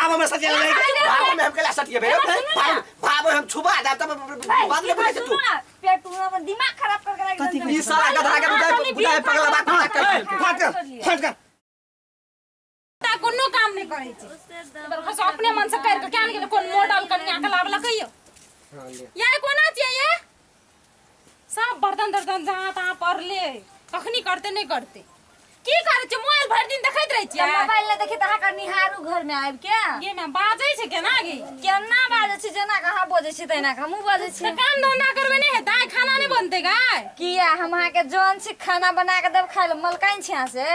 भाव में सटिया नहीं भाव में हम केला सटिया बे भाव भाव हम छुबा दे तब बाद में बुझे तू पेट तू अपन दिमाग खराब कर के रख ई साला गधा के बुझाए बुझाए पगला बात कर फट कर फट कर। ता कोनो काम नहीं करै छै, बस अपने मन से कर के क्या गेल। कोन मॉडल कन्या के लावला कहियो या कोना छियै ये सब बर्तन दर्तन जहाँ तहाँ पड़ले, कखनी करते नहीं करते। की करै छै? मोबाइल भरि दिन देखैत रहै छियै। मोबाइल नहि देखी तऽ अहाँके निहारू घर में आबि के। ये में बाजै छै केना गे? केना बाजै छी? जेना के अहाँ बजै छी तहिना के हमहूँ बजै छी। तऽ काम धंधा करबै नहि हेतै? खाना नहि बनतै गाय? किया हम अहाँके जन छी, खाना बना के देब खाय लए? मलकाइन छी अहाँ से?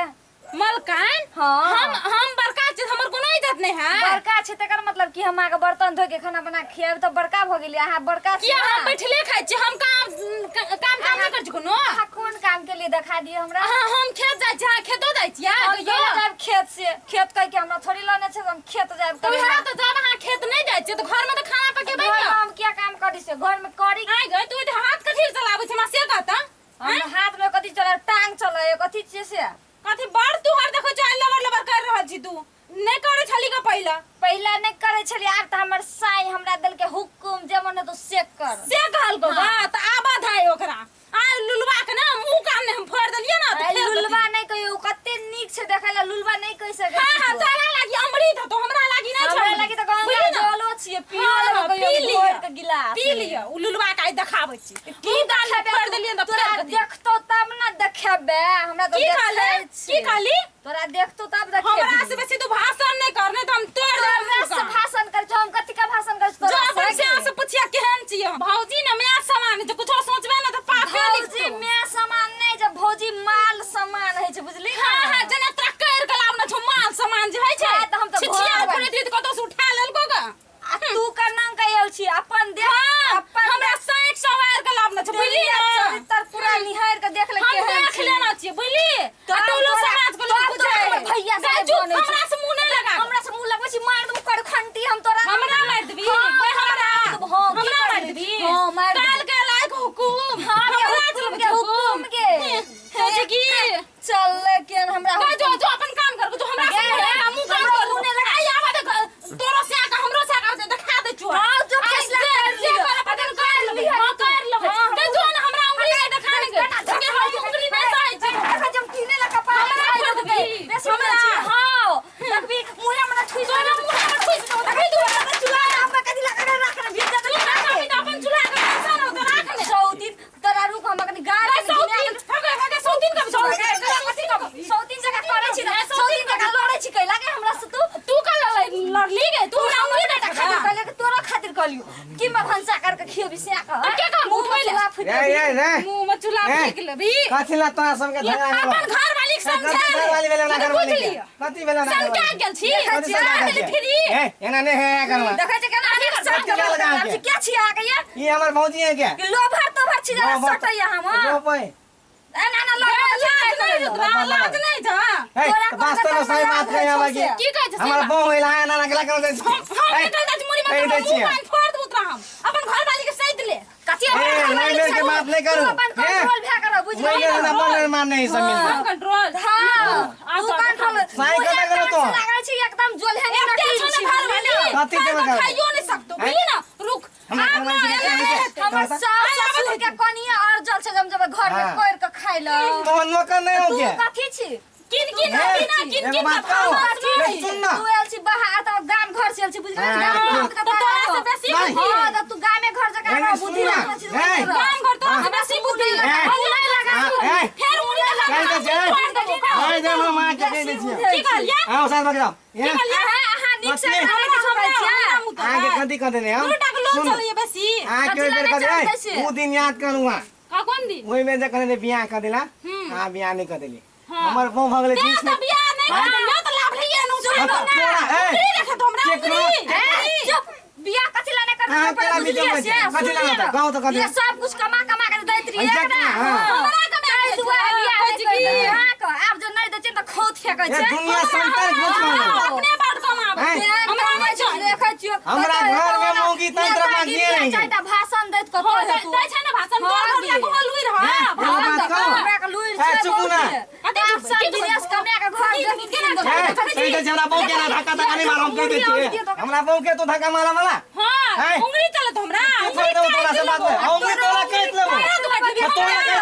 मलकाइन? हाँ। हम बड़का छी, हमर कोनो इज्जत नहि है। बड़का छी तकर मतलब कि हम अहाँके बर्तन धो के खाना बना के खियाएब तऽ बड़का भऽ गेलियै अहाँ? बड़का छी किया ना? हम बैठले खाइ छी, हम काम काम ताम नहि करै छी कोनो। अहाँ कोन काम के लिए देखा दिअ हमरा? अहाँ हम खेत जाइ छी, अहाँ खेतो जाइ छियै? हम कहियो? केना जायब खेत से? खेत कहि के हमरा थोड़ी लने छै, हम खेत जायब। तऽ उएह तऽ, जब अहाँ खेत नहि जाइ छियै तऽ घरमे तऽ खाना पकेबै घरमे ने। हम किया काम करी से? घरमे करी। आइ गई तू तऽ हाथ कथी चलाबै छै हमरा से कहता? हम हाथ में कथी चलै? टांग चलै कथी छियै से? कथी बड़ तू हर देखै छौ लबर लबर कर रहल छी। तू नहि करै छली ग पहिला? पहिला नहि करै छलियै, आब तऽ हमर साई हमरा देलकै हुकुम, जे मन हेतौ से कर। से कहलको गा? तऽ आबा धाय ओकरा आ लुलवा के ना मुंह कान ने हम फोड़ देलियै ना तऽ आइ फेर लुलबा नहि कहियो, ओ कते नीक छै देखै लए, लुलबा नहि कहि सकै हाँ छी हाँ तू। तोरा लागी अमृत हतो, हमरा लागी नहि छै। हमरा लागी तऽ गंगा बुझली ना? जलो छियै, पियो हाँ, लेबै हाँ, कहियो पी लिअ। घोरि के गिलास। पी लिअ, उ लुलवा के आइ देखाबै छी। की मुंह कान देखेबे फोड़ तू? देलियै तऽ तोरा फेर कथी? देखतौ तब ने देखेबे हमरा तऽ। की कहले? देखै छी। की कहली? तोरा देखतौ तब देखेबी। हमरा से बेसी तू भाषण नहीं कर, नहीं तो हम तोड़ देब तोरा मुंह से कान। भाषण करै छौ? हम कथी के भाषण करै छौ जो तोरा अपन से? से से पुछिया केहन छियै हम। भौजी ने माय समान छै, कुछो सोचबे ने तऽ पापे भौजी लिखतौ। माय समान नहि छै, भौजी माल समान होइ छै, बुझली ने? हाँ हाँ, जेना तोरा कर के लाबने छौ माल सामान जे होइ छै। हाँ, तऽ हम तऽ छिछिया घर फुरैत रही तऽ कतौ से उठा लेलको ग। आ तू केना कहि छी? अपन देख। हाँ, अपन हमरा 60 सवार के लाबने छौ, बुझली देलियै ने? चरित्र पूरा निहारि के देख ले हम केहन देख छी। लेना छियै, बुझली? आ तोरा- टोलो तोरा- समाज के लोग तोरा- बुझै। तोरा हमर भैया गै, साथे चुप, बनै छै। हमरा से मुंह नहि लगा। हमरा से मुंह लगबै छी, मार देबौ करखंटी हम तोरा। हमरा मारि देबी? हाँ, गै, हमरा मारि देबौ, हाँ, की हमरा मारि करबी? देबी? हाँ, मारि देबौ। काल के लायक हुकुम। हाँ, गे, हमरा हुकुम चलबै गे, छै हुकुम गे। सोचे की चल ले केन हमरा गै, जो जो अपन काम कर, जो हमरा से गे, मुंह लगा, मुंह काम हमरा कर। मुंह नहि लगा। आइ आबऽ दे, तोरो से आके हमरो से आके देखा दे छौ। हाँ, जो आइ फैसला जे- कर जे लिअ। करऽ पड़तै कर लेबै। लिअ। हाँ, कर लेबै। हाँ, गै, जो ने हमरा उंगली नहि देखा ने गे। गे, हम उंगली नहि सहै छी। देखै छी हम किने लऽ कपार हमरा खाइ फोड़ देबै। देबही। बेसी हमरा। बोलै छी, हाँ, देखबी मुँहे हमरा ठुसि तोरा मुँह मे ठुसि देबौ, देखी तू। चूल्हा हमरा कथी लगा के राख ने भीज तू राख, तऽ अपन चूल्हा के टेंशन हो तऽ राख ने। सौतीन तोरा, रुक, हम अखनी गाड़ गै, सौतीन, हगे, हगे, सौतीन कभी सौतीन। सौतीन जकाँ करै छी ने, सौतीन जकाँ लड़ै छी, कैला के हमरा से तू? तू का लड़ली गे? तू हमरा उंगली नहि खातिर देखा। कहलियो कि तोरा खातिर कहलियो कि मैं भनसा करके खियबी से कह। के कहब मुँह में उठबै ले? चूल्हा फूकि रे रे रे। मुँह में चूल्हा ए, फेंक लेबी। कथी ला तोरा सबके झगड़ा भेलो? अपन घर वाली के समझा कथी ले। घर वाली भेलो ना? तऽ घर वाली बुझि के? लिअ। कथी भेलो ना? समझा गेल छी। कथी समझा देली गेल छी? फ्री। ए, एना नहि है करवा। देखै छै केना कथी साफ कथी लगा करबै के? छी? के छी अहाँके ये? ई हमर भौजी है क्या? कि लोभर तोभर छी जरा लोभर- सटैया हम? रोपै। ए ना ना गै, लोभर लाज नहि छौ तोरा? लाज नहि छौ? ए, तोरा तऽ कोन वास्तव में सही बात कही हमरा की। की कहै छै से हमर बात? बहु होइला एना ना केला कर। हम निकल जाइ छी मुड़ी कहि में दै मुँह छियै। कान फोड़ देबौ तोरा हम। अपन घर वाली के सैत ले। कथी ए, अपन नहीं मेरे के बात नहीं करू। तू अपन ए, कंट्रोल भए कर बुझली? नहीं मेरे अपन नहीं मान नहीं सब मिल हम कंट्रोल। हां, तू कंट्रोल। साई कता करो तो। लागल छी एकदम जोलहे एते छौ ने घर वाली। कथी देबै खाइ घर? खाइयो नहीं सकतो, बुझली ना? रुक। हमरा आब घर वाली ना के एना कथी नहि हेतै। हमर सास ससुर के कनिया और जल छै, जब जब घर में हाँ। कर के खाइ ल। तो नौकर नहीं हो तू क्या? कथी छी? किन किन ए, बिना किन एगो किन बात कहू? नहीं। सुन ना। तू आयल छी बाहर तऽ गाम घर से आयल छी, बुझली? हाँ, गाम हाँ। घर के तऽ तोरा से बेसी नहीं। बुद्धि। हां, तऽ तू गामे घर जकाँ नहीं, हमरा बुद्धि सुन ना। रखने छी। नहीं। गाम घर तोरा से बेसी बुद्धि। ए, हम नहि लगा हाँ, ए, फेर उंगली लगा कहि दै छियै। फोड़ देबौ। नहीं दे हम माँ के कहि दै छियै। की कहलियै? हाँ, साथ बकराओ। की कहलियै? अहाँ नीक से कथी? खाना किछो खाइ छियै? अहाँके कथी कह देने हम? दू टाके लोन सुन। चलैया बेसी। अहाँके ओहि बेर कथी कह लए दे चलतै से? उ दिन याद करू अहाँ। का कोन दिन? ओहि में जे कहने रहे बियाह कर देला, अहाँ बियाह नहीं कर देली। हमर मुँह भऽ गेलै तें बीच तऽ में। बियाह नहि कर देलियौ तऽ लाभ लैये ने उठा हाँ, कऽ। तोरा, ए, उंगली देखत हमरा, केकरो- उंगली। ए, चुप! बियाह कथी लए नहि करबै? अहाँ केना बुझलियै बीचमे से? छै? कथी लए सुनलियै होतै? गाँव तऽ कथी? ये सब कुछ कमा कमा के दैत रहियै ऐसा एकरा। केना? हाँ। हमरा कमा के ताहि दुआरे बियाह नहि दै छै, करबै। अहाँके आब जो नहि दै छै तऽ खौत फेकै ए, छै। दुनिया संतर कुछ हमरा कह अपने बड कमाबै। हैं? हमरा नहि छै। देखै छियौ। हमरा घर में मौगी तंत्र मांगिए नहीं। चारिटा भाषण दैत कतौ हो, हेतौ। दै छै ने भाषण, तोर हाँ, घर ला गे। कोहो लुरि ह। हैं? एगो भाषण बात दऽ कहू? हमरा के लुरि ए, छै चुप ना। बहुते। कथी? सब साल विदेश कमा के घर जमीन केना कीन ए, देबै। सही कहै छै, हमरा बहू के ना धक्का धक्का नहीं मारो, हम कहि दै छियै। हमरा बहू के तू धक्का मारा वाला हां हैं? उंगली चलत हमरा की फायदा हो तोरा से बात में? हाँ, उंगली तोरा काटि लेबो। तोरा तोरा काटि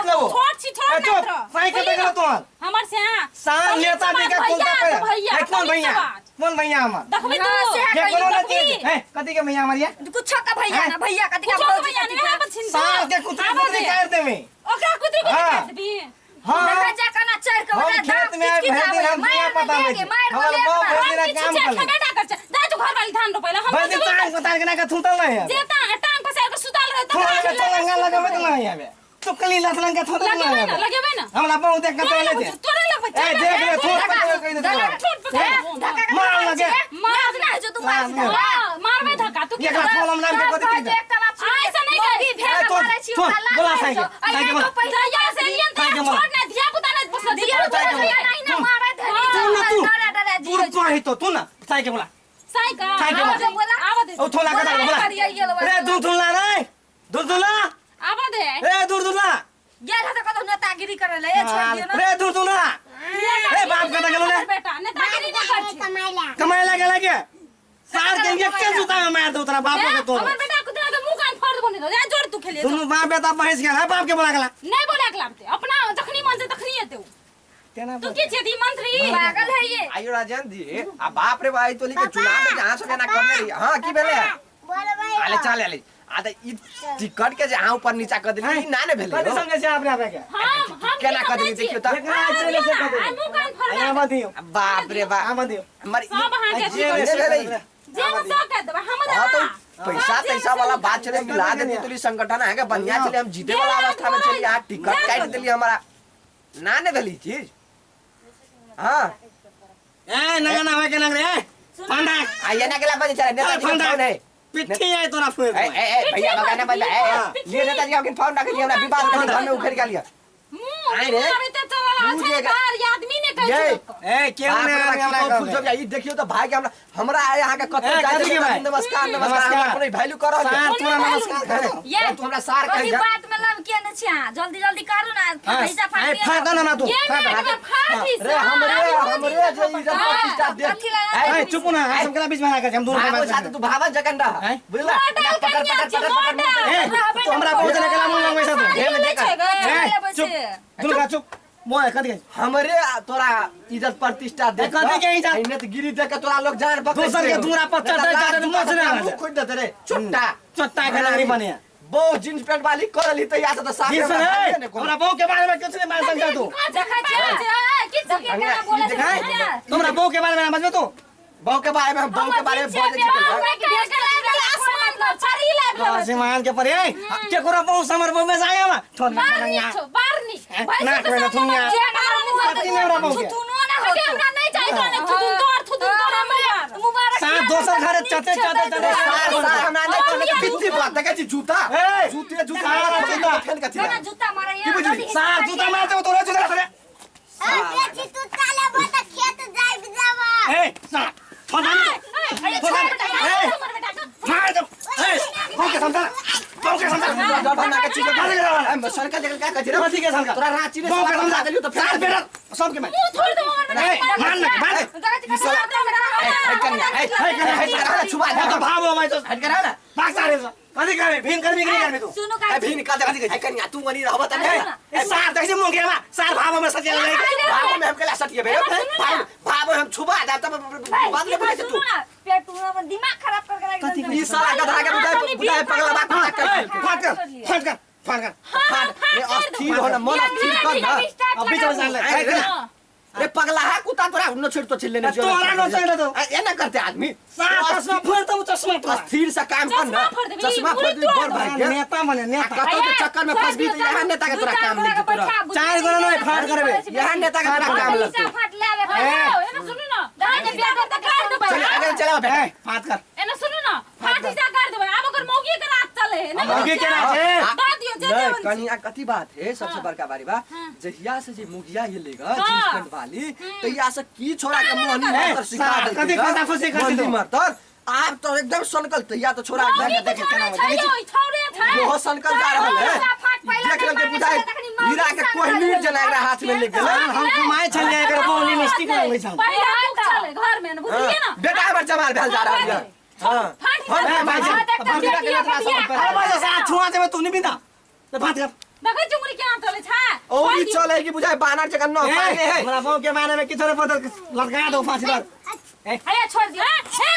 लेबो। छोट छी छोट ए, चुप, ना साइकिल पे गेलो तोहर। हमर से हां सार नेता जी के कोन पे भैया ए, कौन भैया कौन भैया हमर देखबी हाँ, तू से के कोनो ना देखबी। चीज ए कथी के भैया हमर ये कुछो का भैया ना भैया कथी का कुछो के भौजी भैया कथी नहीं का आबत छिन सार के कुतरी कुतरी काट देमे ओकरा कुतरी कुतरी हाँ। काट देबी हां देखा जा कना चढ़ के हम ओकरा खेत में आए भरि दिन हम बिया पताबै छी। हमर बहू भरि दिन काम किछु कर खेबे ना कर जा तू घर वाली धान रोपैला हम भरि दिन टांग पतार के ना के थूतल नहीं है जे टांग पसार के सुतल रहे थोड़ा के थोड़ा लगाबै त नहीं आबे चुकली लत लंग के थोड़ा लगेबै नहीं ना आबे लगेबै ना हमरा बहू देख के तोरा तोले लगबै छै छौ, तोरा लगबै ए देख ले थोड़ पकड़ के दे धक्का ठोट पकड़ मार लगे मार ना जो तू मार मार। हां मारबै धक्का तू की एकरा करबै? थोलम नाम के कथी कहै की छै, एकटा बात सुन ऐसा नहीं मौगी करी। भेड़ ए, तोड़, मारै छी, तोड़, ओकरा लात बोला मारै साइकिल, छौ। अरे साइकिल तो बोला। पैसा जहिया से एलियन साइकिल तहिया बोला। छोड़ ना धिया पुता नहीं पोसत धिया पुता साइकिल भैया नहीं ना मारै धरी तू ना तू डरा डरा तू कहि तो तू ना साइकिल बोला साइकिल साइकिल आवा बोला। दे आवा दे ओ थोला कथा बोला, बोला करिया गेल रे दूर दूर ला रे दूर दूर ला आवा दे रे दूर दूर ला गेल है त कतौ नेतागिरी करे ले ए छोड़ दियो ना रे दूर दूर ला रे बाप कथा गेलो रे बेटा नेतागिरी नहीं कर छी कमाए लगे लगे सार के एक के जूता में मार दे उतरा बाप के तोर हमर बेटा कुतरा के मुंह कान फाड़ देबो नहीं तो जा जोड़ तू खेलिए दुनू बाप बेटा बहस गेल है बाप के बोला गेला नहीं बोला के लाबते अपना जखनी मन से तखनी एते उ। तेना तू की छेदी मंत्री पागल है ये आइयो राजन जी आ बाप रे भाई तोली के चुनाव में जहां से ना करने रही हां की भेले अले चल अले आ त ई टिकट के जे अहाँ ऊपर नीचा कर देली ई ना ने भेले कथी समझै छै अपने आप के हम हम केना कर देली देखियो त देखना चले से कर आ मुंह कान फाड़ आया मत दियो बाप रे बाप आ मत दियो हमर ई सब अहाँ के जे ने भेले ई। जे में सब कह देबे हमरा हाँ तो पैसा तैसा वाला बात चले मिला देती तोली संगठन आगे बढ़िया चले हम जीते वाला अवस्था में चली आ टिकट काट देली हमारा ना ने भेली चीज हाँ ए नगा ना होय के नग रे पांडा आ ये ना केला बजे चले नेताजी के फंडा। फोन है पिट्ठी है तोरा फूल ए ए ए भैया बगाना बंद ए ए, लिए नेताजी के फोन रख लिया हमरा विवाद कर घर में उखड़ गेल लिया मुंह आइ रे। मारे चलल मुँह छै जे- बाहर ये आदमी ने कह ये। छै ए केहू बाप ने रे बाप, हमरा की कहू, फुल जब ई देखियो तो भाई के हमरा हमरा आए यहाँ के कतौ ए, जाय कथी के छै, भाई? नमस्कार नमस्कार नमस्कार। हमरा कोनो वैल्यू कर रहल सार छै। तोरा नमस्कार कर ये तू हमरा सार कथी कहि जा बात में लब किया ने छी अहाँ जल्दी जल्दी करू ना पैसा ए फाट फाटा ना ना तू ये फाटा। ना फाटी रे हमरे हमरे जे इज्जत प्रतिष्ठा दे कथी लगा ए चुप ना हम सबके बीच में ना कर हम दूर भागो के साथ तू भावन जगन रह हैं? बुझला मॉडल पकड़ कन्या पकड़ छी, पकड़ पकड़ मॉडल। ए तू हमरा बहुत जना कला मुंह लगबै छ तू हे में देख ए चुप दूर का चुप मोय कथी कहै हमरे तोरा इज्जत प्रतिष्ठा दे ए, कथी के इज्जत? एने त गिरी दे के तोरा लोग जान पकड़ दोसर के दूरा पर चढ़ते चढ़ते मोच ना मुंह खोद देते रे चुट्टा चट्टा के नगरी बने बहु जींस पैंट वाली कर ली तैयार से तो साफ जी सर ए, हमरा बहू के बारे में कुछ नहीं मान सकता तू देखै छियै की देखिए केना बोलै छै हैं? हमरा बहू के बारे में ना बजबे तू बहू के बारे में हम बहू के बारे में बोले छी आसमान पर चढ़ी लाग रहल आसमान के पर ए केकरो बहू समर बहू में जाए हम छोड़ ना बारनी छो बारनी ना कोई ना थुनिया कथी में हमरा बहू के थुथुनो ना होतो हमरा नहीं चाहिए तो ने थुथुन तोर थुथुन तोर हमरा मुबारक सात दोसर घरे चते चते चते सार सार हमरा नहीं कहने के बित्ती बात देखै छी जूता ए, जूते जूता सारा जूता। फेल के छी ना जूता मारे की बुझली? सात जूता मार देबो तोरा जूता रे ए सात छोड़ ना अरे छोड़ छोड़ ना। बेटा ए, हमर बेटा मार दे ए बहू के समझा बहू के समझा डर भना के चीज कथी के डर? सरकार देखल का कहै छी रे कथी के सरकार तोरा रांची रे बहू के समझा देलियो तो सात बेटा सबके मार मुंह छोड़ दे हमर बेटा ए मार ना मार ए कन्या ए हट कर ना छुबा वो दे तो भाव हो मैं तो हट कर ना भाग सारे से कथी करबे भीन करबी कि नहीं करबी तू सुनो ए का भी निकाल दे कथी कहै कन्या तू मनी रहब त ए नहीं ए सार देखै छी मुंह के सार भाव में सजे लगे भावो में हम केला सटिए बे भावो हम छुबा दे तब बाद में बोले तू सुनो ना पेट तू अपन दिमाग खराब करके रख कथी देलकै। ई साला गधा के बुझाय बुझाय पगला बात हाँ, कर ए, फाट कर फाट कर फाट कर फाट रे अस्थिर हो ना मन अस्थिर कर ना अब बीच में जान ले ए, रे, रे पगला है कुत्ता तोरा न छोड़ तो छिल लेने तोरा न छोड़ दो। एना करते आदमी सार चश्मा फोड़ दो चश्मा तोरा अस्थिर से काम कर ना चश्मा फोड़ देबी, चश्मा फोड़ देबी पूरी बड़ भाई के नेता बने नेता कतौ के चक्कर में फंस गई तो यहाँ नेता के तोरा काम नहीं तोरा चार गोरा नहीं फाट करबे यहाँ नेता के तोरा काम लगतौ फाट लावे एना सुनू ना दादा बियाह कर त काट देबै चल आगे चला बेटा ए फाट कर एना सुनू ना फाट हिस्सा काट देबै आब ओकर मौगी के रात चले है ना मौगी के रात है। दऽ दियौ जे नहीं देवन कनिया कथी बात है सबसे बड़का बारी बा जहिया से जे मुगिया ये लेगा जींस पैंट वाली तहिया से की छोरा के मोहनी ए, मारतर सिखा सार, दे कथी कथा फुसी करती तू? मारतर आप तो एकदम सनकल तहिया तो छोरा मौगी देख के देख केना छोरा हो छै यौ, छौरे छै बहुत सनकल जा रहल है फाट पहिला देख नहि के मारै बुझाइ छलै तखनी हीरा के कोहिनूर जना एकरा हाथ में ले गेलै। हम कमाए छलियै एकर बहु लिपस्टिक लगबै छल। पहिला दुख छलै घर में ने, बुझलियै ना? बेटा हमर जमाल भेल जा रहल यऽ। हाँ। फाटि हाँ, जेतै। भाई, हाँ, तऽ एकटा हीरा के बेटियो लतरा के सब बियाह पर। अरे भाई साला छुआ जेबै तू नहीं बिना तो बात कर। देखै छी उंगली केना चलै छै? और ई चले कि बुझाय बानर जकाँ नह ए, पाने है। हमरा बहू के मारे में किछो नहीं पड़त, लटका दो फांसी पर। ए, हैया छोड़ दियौ। हे,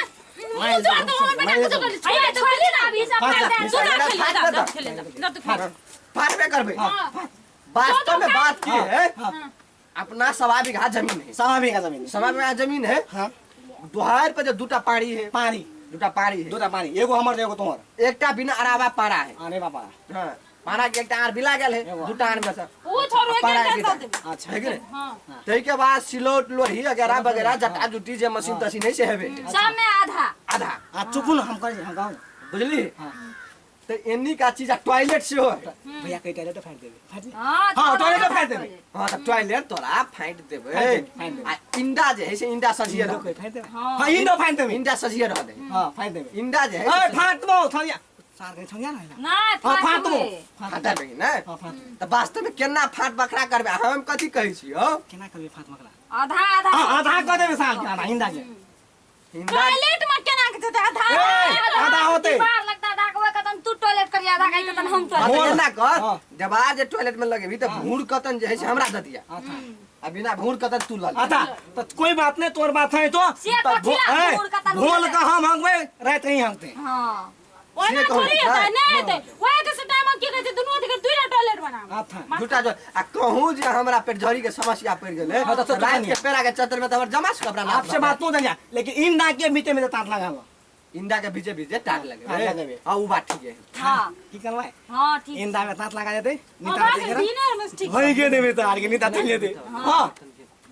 मुँह जोड़ दो, हमर बेटा कुछो करै छै। हैया छोड़ दियौ ना, अभी सब फाट फाट जा। दे। तू जा फाट खेले, दे जा, तऽ। जा खेले, जा, जा तू खेले। फाटबे करबै। हाँ। वास्तव में बात की है, हाँ। अपना 1.25 बीघा जमीन है। 1.25 बीघा जमीन। 1.25 बीघा जमीन है। हाँ। दुहार पर जो दूटा पाड़ी है। पानी। दूटा पाड़ी है। दूटा पानी, एगो हमर एगो तोहर। एकटा बिना अरावा पाड़ा है। अरे बाबा। हाँ, पाड़ा के एकटा आर बिला गेल है, एगो। दूटा आर में से। ओ छोड़ू, एक पाड़ा एक एकटा। दऽ देबै। अच्छा। है कि नहीं? हाँ। ताहि के बाद सिलौट लोढ़ी वगैरह वगैरह जटा जुटी जे मशीन तशीन है से हेबे। सब में आधा। आधा। आ चुपू न, हम करै छी, हम गाँव। बुझली? हाँ। तऽ एन्नी का चीज आ टॉयलेट सेहो है। भैया कहि टॉयलेट फाड़ि देबै। फाड़ि देबै। हाँ, हाँ, टॉयलेट फाड़ि देबै। हाँ, तऽ टॉयलेट तोरा फाटि देबै। फाड़ि देबै, फाड़ि देबै। आ इंडा जे है से इंडा सजिए इंडो रहतै। कहि फाड़ि देबै। हाँ। हाँ, इंडो फाड़ि देबै। इंडा सजिए रहतै। हाँ, फाड़ि देबै। इंडा जे है ए, से फाटबो, छलिया। सार के छलिया ना। नहि, हाँ, फाटबो। फाटबै ने? हाँ, फाटबो। तऽ वास्तव में केना फाट बखरा करबै? हम कथी कहै छी हौ? केना करबै फाट बकरा? आधा आधा। हाँ, आधा कऽ देबै साल के, आधा इंडा के। इंडा टॉयलेट में केना के जेतै? आधा। ए, आधा होतै। दीवार लगता आधा के कतन तू टॉयलेट करिया, आधा के कतन हम हाँ, टॉयलेट। तऽ एना कर, हाँ। देवार जे टॉयलेट में लगेबी तऽ भूर कतन जे है से हमरा दऽ दिया। अच्छा। आ बिना भूर कतन तू लऽ ले। अच्छा, तो कोई बात नहीं, तोर बात है तो। से तो कथी ला ए, भूर कतन भोल उड़े? का हम हंगबे, रात नहीं हंगते। हाँ। ओना से कहू, थोड़ी हेतै, हाँ। नहि हेतै। ओएह के से टाइम की कहै छै, दुनू अथी के दुइटा टॉयलेट बनाब। अच्छा। दूटा जो आ कहूँ जे हमरा पेटझड़ी के समस्या पड़ि गेलै हाँ, तऽ तऽ राति के दुकानिया। पेड़ा के चद्दर में तऽ हमर जमा से कपड़ा नाप आपसे बात तो जानिया, लेकिन इंडा के बीचे में तांत लगा लो। इंडा के बीचे बीचे टाट लगे। टाट लगेबै। हाँ, उ बात ठीक है। हाँ। की करबै? हाँ, ठीक। इंडा में तांत लगा देते, हाँ, नीता बात देखे दिनर में ठीक। होई के देबे तो आर के नीता चल जेते। हाँ,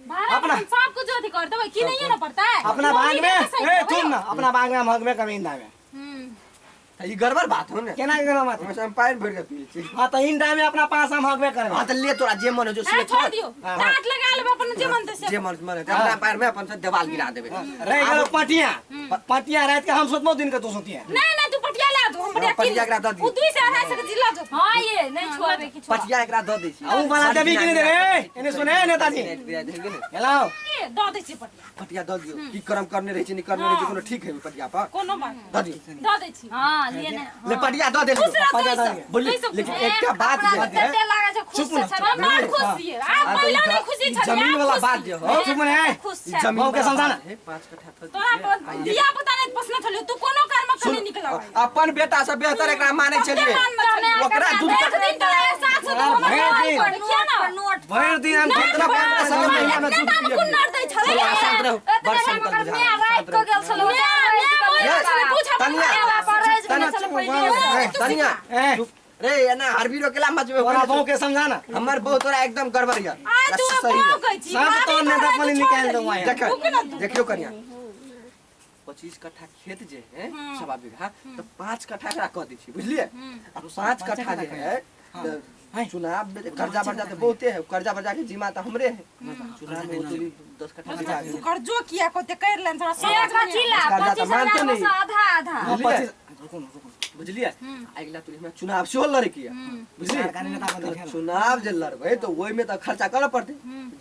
भाड़ा अपना- में सब कुछ अथी कर देबै की नहीं ना पड़ता है? अपना भाग में, मम्मी के ए पैसा सुन ना, अपना भाग में हम हंगबे करबै इंडा में। तऽ ई गड़बड़ बात हो ने। केना के गड़बड़ बात? ओहिमे से हम पानि भरि के पी छी। हाँ, तो इंडा में अपना पास हम हंगबे करबै। हाँ, तऽ ले तोरा जे मन हो जो हाँ, से छोड़ दियो। हाँ। टाट लगा लेबै अपन जे मन से। जे मन मन हेतै, अपना पैर में अपन से देवाल गिरा देबै। रह गेलो पटिया। पटिया रात के हम सुतबो, दिन के तू सुतिया। नहीं नहीं, तू पटिया ला दो, हम पटिया हाँ, पटिया एकरा दऽ दियौ। उ 200 250 के जिला जो। हाँ, ये नहीं छोड़बे किछु। पटिया एकरा दऽ दै छी। आ उ वाला देबी कि नहि देबे? ए, एने सुने नेताजी। हेलो। ए, दऽ दै छी पटिया। पटिया दऽ दियौ। की करम करने रहै छै, नहि करने रहै छै, कोनो ठीक है पटिया पर? कोनो बात नहीं। दऽ दियौ। दऽ दै छी। हाँ, लिए ने। ले पटिया दऽ देलियौ। खुश रह पटिया तू दऽ सब। दियौ। बोली तू सब लेकिन खुश रह। एकटा बात कपड़ा जे तऽ है तते लागै छै, खुश चुप ना, छै। हम बड़ खुश छियै। आब आ तऽ पहिला ई नहि खुशी छलियै, जमीन आब वाला खुश बात छियै। जे हो, चुप ने। खुश ई छै। जमीन बहू के वाला समझा ना। बात है, 5 कट्ठा थोड़ी तोरा छै। आ ये- धिया पुता नहि पोसने छलियौ, तू कोनो कर्म के सुन, नहि निकलबै। अपन बेटा से बेहतर एकरा मानै छलियै। ओकरा दूध एक दिन तोरा एहसास होतौ हमर भरि भाई दिन। पर, किया ना? नोट भरि दिन हम नहि, जितना बाप, 15 साल महीना में एतना दूध दाम पियबियै। कोन नर दै छलै? चलो, शांत रहू, बड़ संकल्प बुझा रहल, राति शांत को रहू। गेल छलौ। न्याय, न्याय, पूछ अपन तनिया, माय बाप। तनिया, पहिले। तनिया, ए, चुप। रे एना हरबी रोकेला मचबे। तोरा बहू के समझा ना। हमर बहू तोरा एकदम गड़बड़ यऽ। आइ तू सही बहू यऽ। कहै छी, सब भाभी तो नेता कहै पानी तू निकालि छोड़ देबो देली। देख रुक ना तू। देखियो कनिया, 25 कट्ठा खेत जे है 1.25 बीघा, तऽ 5 कट्ठा एकरा कऽ दै छी, बुझलियै? आ 5 कट्ठा जे है तऽ है। चुनाव में जे कर्जा वर्जा तऽ बहुते है, कर्जा वर्जा के जिम्मा तऽ हमरे है। चुनाव में ओतबी 10 कट्ठा बिका गेलै। कर्जो किया कोते कर लेन, थोड़ा से समझ में कथी ला? कर्जा तऽ 25 मानते हजार में नहीं। से आधा आधा। हाँ, बुझलियै? 25, रुको ना, रुको ना। बुझलियै? अगिला तुरी हमरा चुनाव सेहो लड़े के यऽ, बुझलियै? सरकारी नेता बनै तऽ छै ना। चुनाव जे लड़बै तऽ ओहिमे तऽ खर्चा करऽ पड़तै,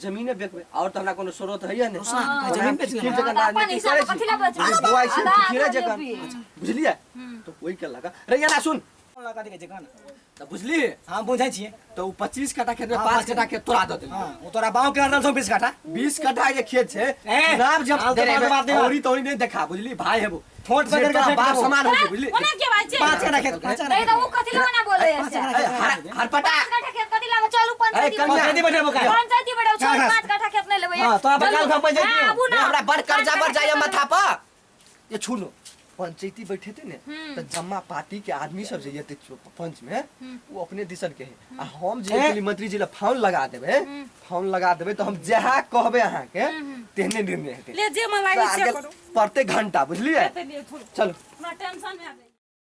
जमीने बेचबै और तऽ हमरा कोनो स्रोत हैये नहि। हाँ। जमीन बेच लेबै। खीर जकाँ अपन राजनीति हिसाब करै छी। कथी ला बेचबै? जे बौआइ छै आधा खीरे आधा जकाँ, लेबी। बुझलियै? तऽ ओहिके लऽ कऽ रे एना सुन। कथी कहै छै, कह ना। तऽ बुझली? हम बुझै छियै। तऽ ओ 25 कट्ठा खेत में हाँ, 5 पाँच कट्ठा खेत तोरा दऽ देलियै। हाँ, ओ तोरा बाँव के अड़दल छौ 20 कट्ठा। 20 कट्ठा के खेत छै। ए, चुनाव जब फालतू बात बात नहीं। औरी तौरी नहीं देखा, बुझली? भाई हेबो ठोंठ जे पकड़ के तोरा फेंक बाप देबो। समान होइ छै, बुझली? ओना के भाई छै? 5 कट्ठा खेत, 5 कट्ठा। नहीं तऽ उ कथी ला ओना बोले पाँच छै? कट्ठा ए, हरपटा। 5 कट्ठा खेत कथी ला? चलू पंचायती ए, कन्या। बैठेबै। पंचायती बैठेबो का? पंचायती बैठेबै, छोड़। हाँ, 5 कट्ठा खेत नहीं लेबै। हाँ, तोरा बकाल खा पंचायती। हाँ, आबू रे, ना। हमरा बड़ कर्जा पाँच बढ़ जाइए कट्ठा माथा पर। ये छुनो, पंचायती बैठेते ने तऽ जम्मा पार्टी के आदमी सब जे येते पंच में, वो अपने दिसन के है। आ हम जे ए। एकली मंत्री जी ला फोन लगा देबै, फोन लगा देबै तऽ हम जहाँ कहबै अहाँके तेहने निर्णय हेतै। ले, जे मन लागे से करू। प्रत्येक घंटा, बुझलियै? ते लिए छोड़ू। चलू। हमरा टेंशन में आ जाइ।